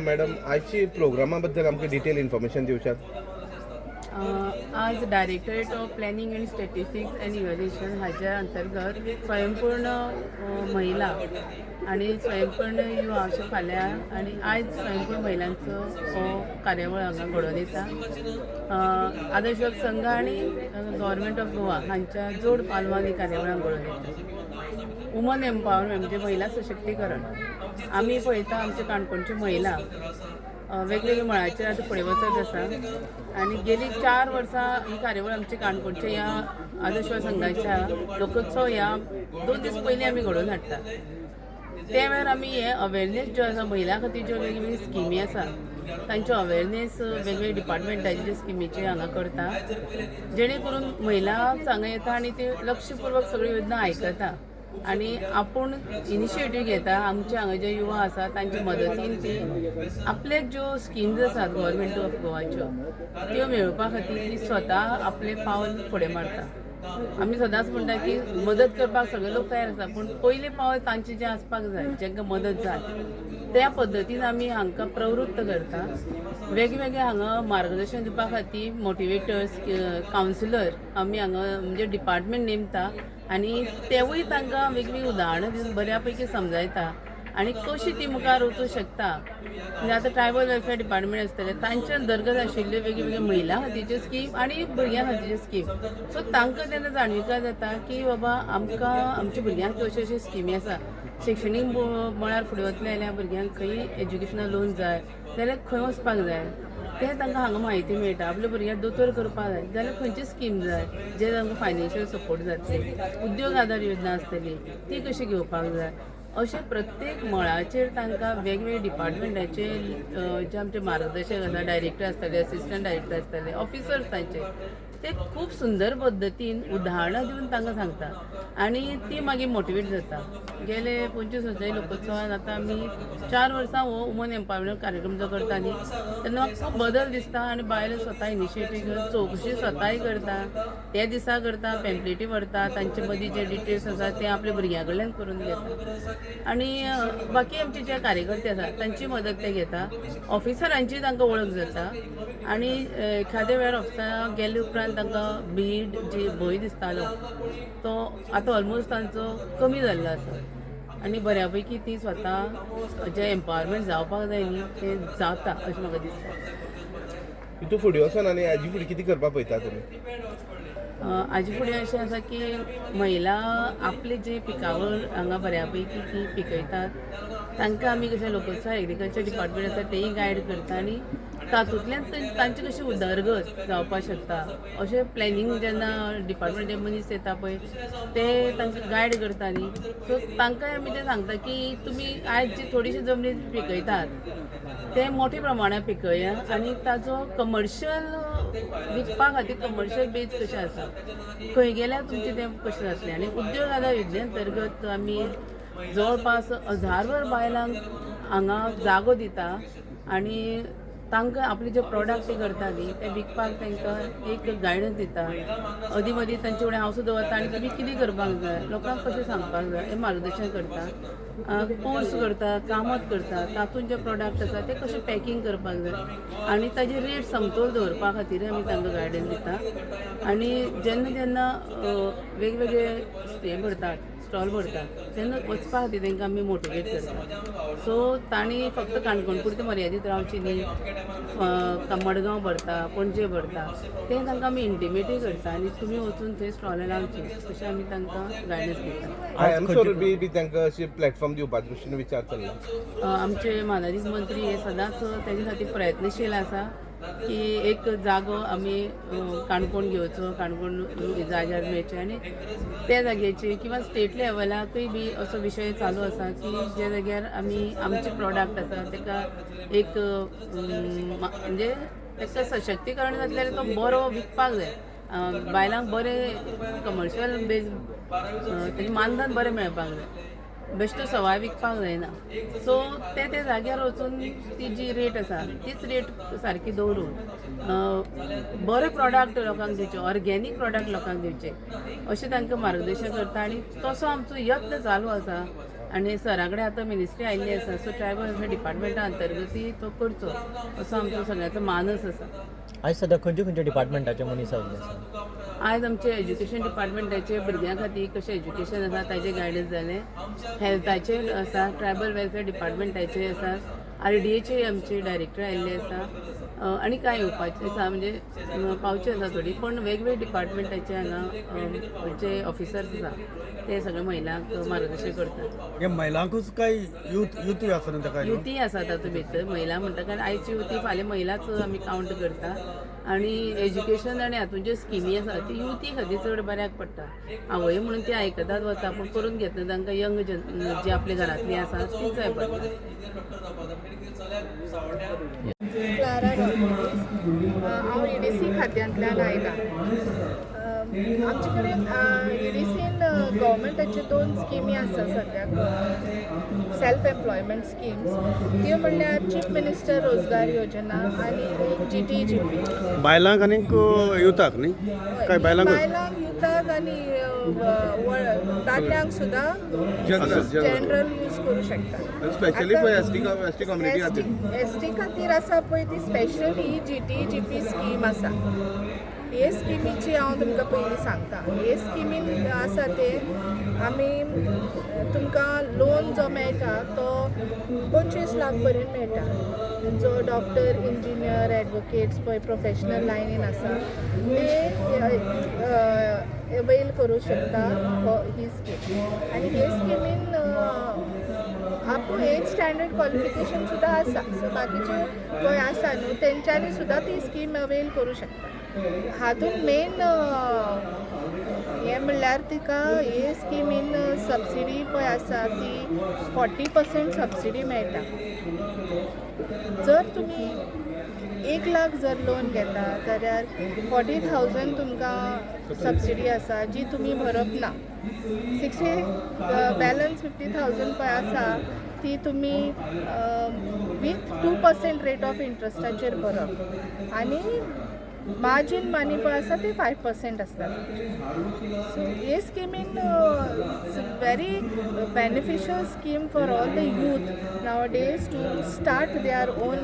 Madam, आयची प्रोग्रामा बद्दल आमकां डिटेल इन्फॉर्मेशन दिवशात? आज Directorate of Planning and Statistics and Evaluation हाच्या अंतर्गत स्वयंपूर्ण महिला आणि स्वयंपूर्ण युवा अशें फाल्यां आनी आयज स्वयंपूर्ण महिलांचो हो कार्यावळ हांगा घडोवन येता. आदर्श युवक संघ आनी गव्हर्मेंट ऑफ गोवा हांच्या जोड पालवान ही कार्यावळ हांगा घडोवन येता. वुमन एम्पावरमेंट म्हणजे महिला सशक्तीकरण. आमी पळयता, आमच्या काणकोणच्यो महिला वेगवेगळ्या मळाचेर आतां फुडें वचत आसा आनी गेली 4 वर्सां ही कार्यावळ आमच्या काणकोणच्या ह्या आदर्श युवा संघाच्या लोकोत्सव ह्या 2 दीस पयलीं आमी घडोवन हाडटा. त्या वेळार आमी हे अवेरनेस ज्यो आसा, महिलां खातीर ज्यो वेगवेगळ्यो स्किमी आसा, तांच्यो अवेरनेस वेगवेगळे डिपार्टमेंटाचे ज्यो स्किमीचे हांगा करता, जेणे करून महिला हांगा येता आनी ते लक्षपूर्वक सगळ्यो योजना आयकता आनी आपूण इनिशिएटीव घेता. आमचे हांगा जे युवा आसा, तांच्या मदतीन ती आपले ज्यो स्किम्स आसात गव्हर्मेंट ऑफ गोवाच्यो, त्यो मेळोवपा खातीर ती स्वता आपलें पावल फुडें मारता. आमी सदांच म्हणटा की मदत करपाक सगळे लोक तयार आसा, पूण पयलें पावल तांचें जें आसपाक जाय, जांकां मदत जाय. त्या पद्दतीन आमी हांकां प्रवृत्त करता. वेगवेगळे हांगा मार्गदर्शन दिवपा खातीर मोटिवेटर्स, कावन्सिलर आमी हांगा म्हणजे डिपार्टमेंट नेमता आनी तेवूय तांकां वेगवेगळीं उदाहरणां दिवन बऱ्या पैकी समजायता आनी कशी ती मुखार वचूं शकता. म्हणजे आतां ट्रायबल वेलफेअर डिपार्टमेंट आसतलें, तांच्या अंतर्गत आशिल्ल्यो वेगवेगळ्यो महिलां खातीरच्यो स्कीम आनी भुरग्यां खातीरच्यो स्कीम. सो तांकां तेन्ना जाणविकाय जाता की बाबा, आमकां आमच्या भुरग्यांक अश्यो अश्यो स्किमी आसा. शिक्षणीक मळार फुडें वतले जाल्यार भुरग्यांक खंय एज्युकेशनल लोन जाय जाल्यार खंय वचपाक जाय, तें तांकां हांगा म्हायती मेळटा. आपल्या भुरग्यांक दोतोर करपाक जाय जाल्यार खंयची स्कीम जाय, जे तांकां फायनान्शियल सपोर्ट जातले. उद्योग आधार योजना आसतली, ती कशी घेवपाक जाय, अशें प्रत्येक मळाचेर तांकां वेगवेगळे डिपार्टमेंटाचे जे आमचे मार्गदर्शक आसा, डायरेक्टर आसतले, असिस्टंट डायरेक्टर आसतले, ऑफिसर्स तांचे, ते खूब सुंदर पद्दतीन उदाहरणां दिवन तांकां सांगता आनी ती मागीर मोटिवेट जाता. गेले 25 वर्सां लोकोत्सवान आतां आमी 4 वर्सां हो वुमन एम्पावरमेंट कार्यक्रम जो करता न्ही, तेन्ना म्हाका खूब बदल दिसता आनी बायलो स्वता इनिशिएटीव घेवन चवकशी स्वताय करता. त्या दिसा करता, पेम्पलेटी व्हरता, तांचे मदीं जे डिटेल्स आसा ते आपल्या भुरग्यां कडल्यान करून घेता आनी बाकी आमचे जे कार्यकर्ते आसा, तांची मदत ते घेता. ऑफिसरांची तांकां वळख जाता आनी एखाद्या वेळार ऑफिसाक गेले उपरांत तांकां भीड जी भंय दिसतालो, तो आतां ऑलमोस्ट तांचो कमी जाल्लो आसा आनी बऱ्या पैकी ती स्वता जें एम्पावरमेंट जावपाक जाय न्ही, तें जाता अशें म्हाका दिसता. हितून फुडें वचोन आनी हाजी फुडें कितें करपाक पळयता तुमी? हाजे फुडें अशें आसा की महिला आपली जी पिकावळ हांगा बऱ्या पैकी ती पिकयतात, तांकां आमी कशें लोकोत्सव एग्रीकल्चर डिपार्टमेंट आसा, तेय गायड करता आनी तातूंतल्यान तांची कशी उदरगत जावपाक शकता, अशें प्लॅनिंग जेन्ना डिपार्टमेंटाचे मनीस येता पळय, ते तांकां गायड करता न्ही, सो तांकांय आमी तें सांगता की तुमी आयज जी थोडीशी जमनीत पिकयतात, ते मोठ्या प्रमाणात पिकया आनी ताजो कमर्शियल विकपा खातीर कमर्शियल बेज कशें आसा, खंय गेल्यार तुमचें तें कशें जातलें. आनी उद्योग आधार योजने अंतर्गत आमी जवळपास हजारभर बायलांक हांगा जागो दिता आनी तांकां आपले जे प्रोडक्ट ते करता न्ही, ते विकपाक तांकां एक गायडन्स दिता. अदीं मदीं तांचे कडेन हांव सुद्दां वता आनी तुमी कितें करपाक जाय, लोकांक कशें सांगपाक जाय, हें मार्गदर्शन करता. कोर्स करता, कामत करता, तातूंत जे प्रोडक्ट आसा ते कशें पॅकींग करपाक जाय आनी ताजे रेट समतोल दवरपा खातीर आमी तांकां गायडन्स दिता. आनी जेन्ना जेन्ना वेगवेगळे हे भरतात, स्टॉल भरतात, तेन्ना वचपा खातीर तांकां आमी मोटिवेट करता. सो तांणी फक्त काणकोण पुरतें मर्यादीत रावची न्ही. मडगांव भरता, पणजे भरता, तें तांकां आमी इंटिमेटूय करता आनी तुमी वचून थंय स्टॉलां लावची अशें आमी तांकां गायडन्स दिता. I am sure बी तांकां अशें प्लॅटफॉर्म दिवपाच्या दृश्टीन विचार चल्ला. आमचे मानादीक मंत्री हे सदांच तेजे खातीर प्रयत्नशील आसा की एक जागो आमी काणकोण घेवचो, काणकोण जाग्यार मेळचें आनी त्या जाग्याची किंवा स्टेट लेवलाकूय बी असो विशय चालू आसा की ज्या जाग्यार आमी आमचे प्रोडक्ट आसा, ताका एक म्हणजे ताका सशक्तीकरण जातलें जाल्यार तो बरो विकपाक जाय. बायलांक बरें कमर्शियल बेज तेजें मानधन बरें मेळपाक जाय, बेश्टो सवाय विकपाक जायना. सो ते ते जाग्यार वचून ती जी रेट आसा, तीच रेट सारकी दवरून बरे प्रोडक्ट लोकांक दिवचे, ऑर्गेनीक प्रोडक्ट लोकांक दिवचे, अशें तांकां मार्गदर्शन करता आनी तसो आमचो यत्न चालू आसा. आनी सरा कडेन आतां मिनिस्ट्री आयिल्ली आसा, सो ट्रायबल वेलफेअर डिपार्टमेंटा अंतर्गती तो करचो असो आमचो सगळ्यांचो मानस आसा. आयज सद्या खंयच्या खंयच्या डिपार्टमेंटाचे मनीस आयिल्ले आसा? आयज आमचे एज्युकेशन डिपार्टमेंटाचे भुरग्यां खातीर कशें एज्युकेशन आसा ताजें गायडन्स जालें, हेल्थाचेर आसा, ट्रायबल वेलफेअर डिपार्टमेंटाचे आसा, आरडीएचे आमचे डायरेक्टर आयिल्ले आसा आनी कांय येवपाचे आसा, म्हणजे पावचे आसा थोडी, पण वेगवेगळे डिपार्टमेंटाचे हांगा जे ऑफिसर्स आसा ते सगळे महिलांक मार्गदर्शन करतात. हे महिलांकूच काय युथूय आसा न्हू ताका? युवती आसा तातूंत भितर. महिला म्हणटा कारण आयची युवती फाल्यां महिलाच आमी कावंट करता आनी एज्युकेशन आनी हातूंत ज्यो स्किमी आसा ती युवती खातीर चड बऱ्याक पडटा. आवय म्हणून ती आयकतात वता, पूण करून घेतना तांकां यंग जन जी आपल्या घरांतली आसा तीच जाय पडटा. क्लारा रॉड्रिगीस, हांव ईडीसी खात्यांतल्यान आयलां. आमचे कडेन ईडीसीन गव्हर्मेंटाच्यो दोन स्किमी आसा सद्याक, सेल्फ एम्प्लॉयमेंट स्किम्स. त्यो म्हणल्यार चीफ मिनिस्टर रोजगार योजना आनी एक जीटीजीपी. बायलांक आनीक युथाक न्ही काय बायलांकूच? बायलांक, युथाक आनी दादल्यांक सुद्दां. जनरल. जनरल यूज करूं शकता. Specially for ST community खातीर. एस टी खातीर आसा पळय ती स्पेशल ही जीटीजीपी स्कीम आसा. हे स्किमीची हांव तुमकां पयलीं सांगता. हे स्किमीन आसा ते आमी तुमकां लोन जो मेळटा तो 25 लाख पर्यंत मेळटा. जो डॉक्टर, इंजिनियर, एडवोकेट्स पळय प्रोफेशनल लायनीन आसा ते अवेल करूं शकता ही स्कीम. आनी हे स्किमीन up to 8th standard qualification सुद्दां आसा, सो बाकीचे पळय आसा न्हू तेंच्यांनी सुद्दां ती स्कीम अवेल करूं शकता. हातूंत मेन हें म्हणल्यार तिका हे स्किमीन सबसिडी पळय आसा ती 40% सबसिडी मेळटा. जर तुमी 1 लाख जर लोन घेता जाल्यार 40,000 तुमकां सबसिडी आसा जी तुमी भरप ना. 60 बॅलन्स 50,000 पळय आसा ती तुमी विथ 2% रेट ऑफ इंट्रस्टाचेर भरप आनी मार्जीन मनी पळय आसा ती 5% आसता. सो हे स्किमीन it's very beneficial scheme for all the youth nowadays to start their own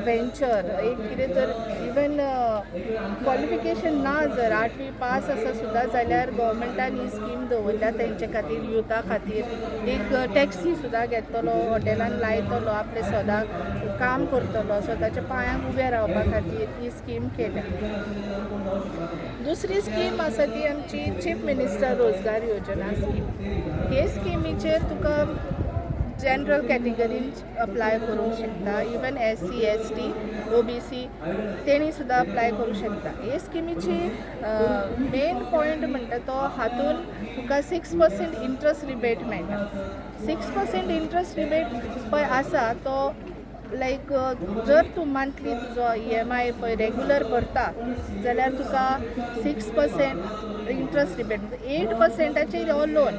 venture. एक कितें तर इवन क्वॉलिफिकेशन ना, जर आठवी पास आसा सुद्दां जाल्यार गव्हर्मेंटान ही स्कीम दवरल्या तेंचे खातीर, युथा खातीर. एक टॅक्सी सुद्दां घेतलो, हॉटेलान लायतलो, आपले स्वताक काम करतलो, स्वताच्या पांयांक उबें रावपा खातीर ही स्कीम केल्या. दुसरी स्कीम आसा ती आमची चीफ मिनिस्टर रोजगार योजना स्कीम. हे स्किमीचेर तुका जनरल कॅटेगरीन अप्लाय करूंक शकता, इवन SC, ST, OBC तेणी सुद्दां अप्लाय करूं शकता. हे स्किमीची मेन पॉयंट म्हणटा तो हातून तुका 6% इंट्रस्ट रिबेट मेळटा. 6% इंट्रस्ट रिबेट पळय आसा तो लायक जर तूं मंथली तुजो ईएमआय पळय रेगुलर भरता जाल्यार तुका 6% इंट्रस्ट रिबेट, 8%चेर हो लोन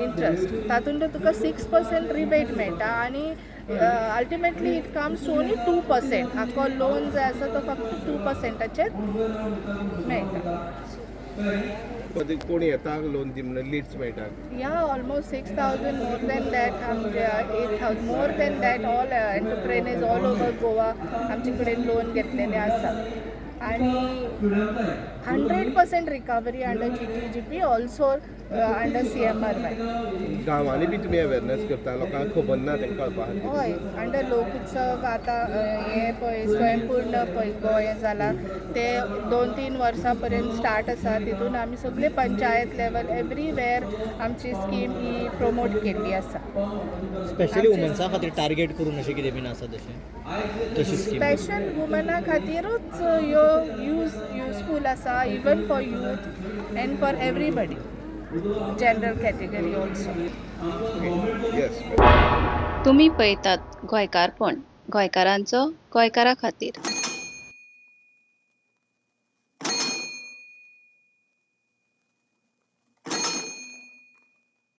इंट्रस्ट, तातूंत तुका 6% रिबेट मेळटा आनी ultimately it comes to only 2%. आख्खो लोन जे आसा तो फक्त 2%चेर मेळटा. कोण येता लोन दी म्हणून लिड्स मेळटा? Yeah, almost 6,000, more than that, 8,000, more than that, all entrepreneurs all over Goa आमचे कडेन लोन घेतलेले आसा आनी 100% recovery under GTGP, also under CMRY. गांवांनी बी तुमी अवेरनेस करता, लोकांक खबर ना तांकां कळपा खातीर? हय, अंडर लोकोत्सव आतां हें पळय स्वयंपूर्ण पळय गोंय जालां ते 2-3 वर्सां पर्यंत स्टार्ट आसा. तितून आमी सगळे पंचायत लेवल एवरीवेर आमची स्कीम ही प्रमोट केल्ली आसा. स्पेशली वुमन्सा खातीर टार्गेट करून अशें कितें बीन आसा तशें तशी स्कीम? स्पेशल वुमना खातीरूच ह्यो युजफूल आसा, even for youth and for everybody, general category also. Yes. तुमी पळयतात गोंयकारपण, गोंयकारांचो गोंयकारा खातीर.